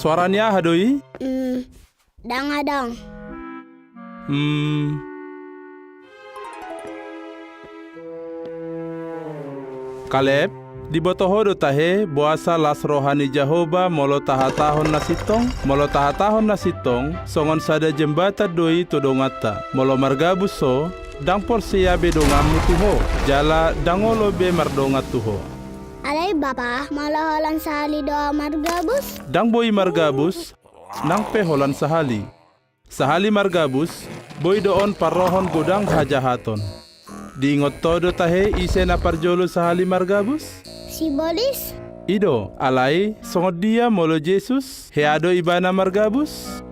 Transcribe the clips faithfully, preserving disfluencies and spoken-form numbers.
Soara ni aha do i? Hmm, ndang adong. Hmm. Kaleb, diboto ho do tahe boasa las roha ni Jahowa molo tahatahon na sintong? Molo tahatahon na sintong, songon sada jembatan do i tu donganta. Molo margabus ho, ndang porsea be donganmu tu ho, jala ndang olo be mardongan tu ho. Alai bapa, molo holan sahali do ahu margabus? Ndang boi margabus, nang pe holan sahali. Sahali margabus, boi do on parrohon godang hajahaton. Diingot ho do tahe ise na parjolo sahali margabus? Sibolis. I do, alai songon dia molo Jesus, hea do ibana margabus?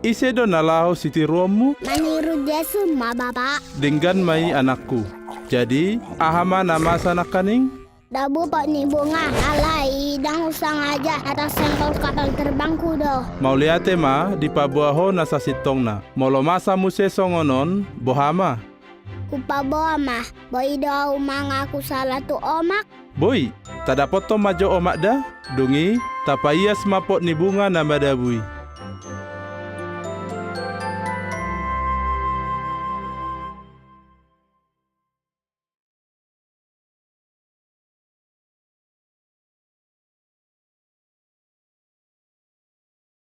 Ise do na laho sitiruonmu? Maniru Jesus ma bapa. Denggan ma i anakku. Jadi, aha ma na masa nangkaning? Dabu pot ni bunga, alai ndang husangaja, atas sengkol kapal terbangku do. Mauliate ma, dipaboa ho na sasintongna. Molo masa muse songon on, boha ma? Hupaboa ma, boi do ahu mangaku sala tu omak? Boi, tadapothon ma jo omak da, dung i, tapaias ma pot ni bunga na madabu i.